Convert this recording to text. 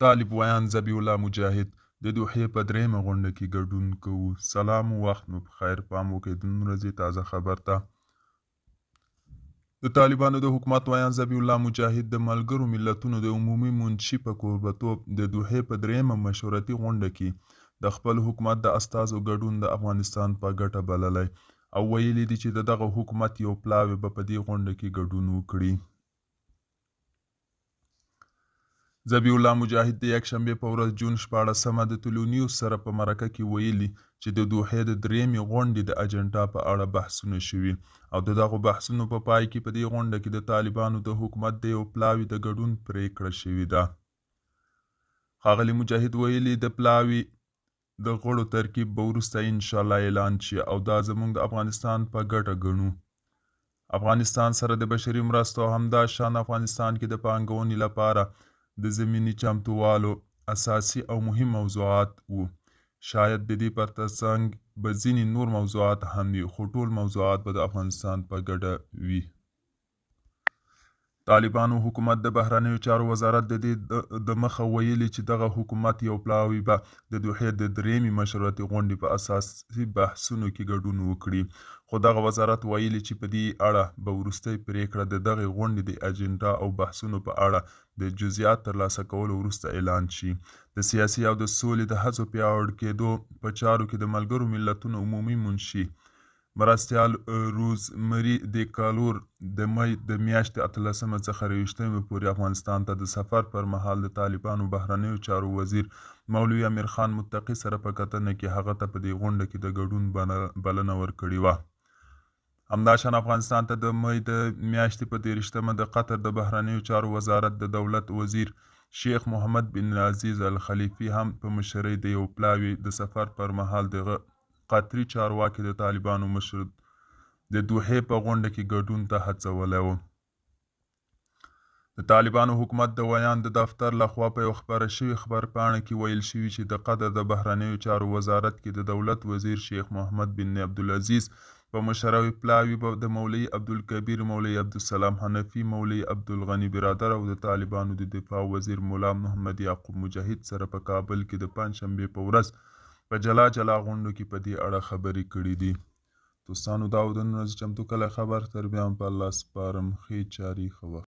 طالب ویاند ذبیح الله مجاهد د دوحې په درېیمه غونډه کې ګډون کوو. سلام او وخت مو په خیر. پام وکړئ د نن ورځې تازه خبر ته. د طالبانو د حکومت ویاند ذبیح الله مجاهد د ملګرو ملتونو د عمومي منشي په کوربتوب د دوحې په درېیمه مشورتي غونډه کې د خپل حکومت د استازو ګډون د افغانستان په ګټه بللی او ویلي دي چې د دغه حکومت یو پلاوی به په دې غونډه کې ګډون وکړي. ذبیح الله مجاهد د یکشنبې په ورځ جون 16 د طلوع نیوز سره په مرکه کې ویلي چې د دوحې د درېیمې غونډې د اجنډا په اړه بحثونه شوي او د دغو بحثونو په پای کې په دې غونډه کې د طالبانو د حکومت د یو پلاوي د ګډون پرېکړه شوې ده. ښاغلي مجاهد ویلي، د پلاوي د غړو ترکیب به وروسته انشاالله اعلان شي او دا زموږ د افغانستان په ګټه ګڼو. افغانستان سره د بشري مرستو او همدا شان افغانستان کې د پانګونې لپاره د زمینې چمتووالو اساسي او مهم موضوعات وو. شاید د دې پر ترڅنګ به ځینې نور موضوعات هم وي، خو ټول موضوعات به د افغانستان په ګټه وي. طالبانو حکومت د بهرنیو چارو وزارت د دې د مخه ویلي چې دغه حکومت یو پلاوی به د دوحې د درېیمې مشورتي غونډې په اساسي بحثونو کې ګډون وکړي، خو دغه وزارت ویلي چې په دې اړه به وروستۍ پرېکړه د دغې غونډې د اجنډا او بحثونو په اړه د جزیات ترلاسه کولو وروسته اعلان شي. د سیاسي او د سولې د هڅو پیاوړ کېدو په چارو کې د ملګرو ملتونو عمومي منشي مرستیال روزمري دیکالور د مۍ د میاشتې 18 څخه 21 پورې افغانستان ته د سفر پر مهال د طالبانو بهرنیو چارو وزیر مولوي امیرخان متقي سره په کتنه کې هغه ته په دې غونډه کې د ګډون بلنه ورکړې وه. همداشان افغانستان ته د مۍ د میاشتې په 30 د قطر د بهرنیو چارو وزارت د دولت وزیر شیخ محمد بن عزیز الخلیفي هم په مشرۍ د یو پلاوي د سفر پر مهال د قطري چارواکي د طالبانو مشر د دوحې په غونډه کې ګډون ته هڅولی و. د طالبانو حکومت د ویاند د دفتر لخوا په یوه خپره شوې خبرپاڼه کې ویل شوي چې د قطر د بهرنیو چارو وزارت کې د دولت وزیر شیخ محمد بن عبدالعزیز په مشرۍ پلاوي به د مولوي عبدالکبیر، مولوي عبدالسلام حنفي، مولوي عبدالغني برادر او د طالبانو د دفاع وزیر ملا محمد یعقوب مجاهد سره په کابل کې د پنجشنبې په ورځ په جلا جلا غونډو کې په دې اړه خبرې کړې دي. دوستانو دا و د نن ورځې چمتو کلی خبر. تر بیا هم په الله سپارم. ښې چارې، ښه وخت.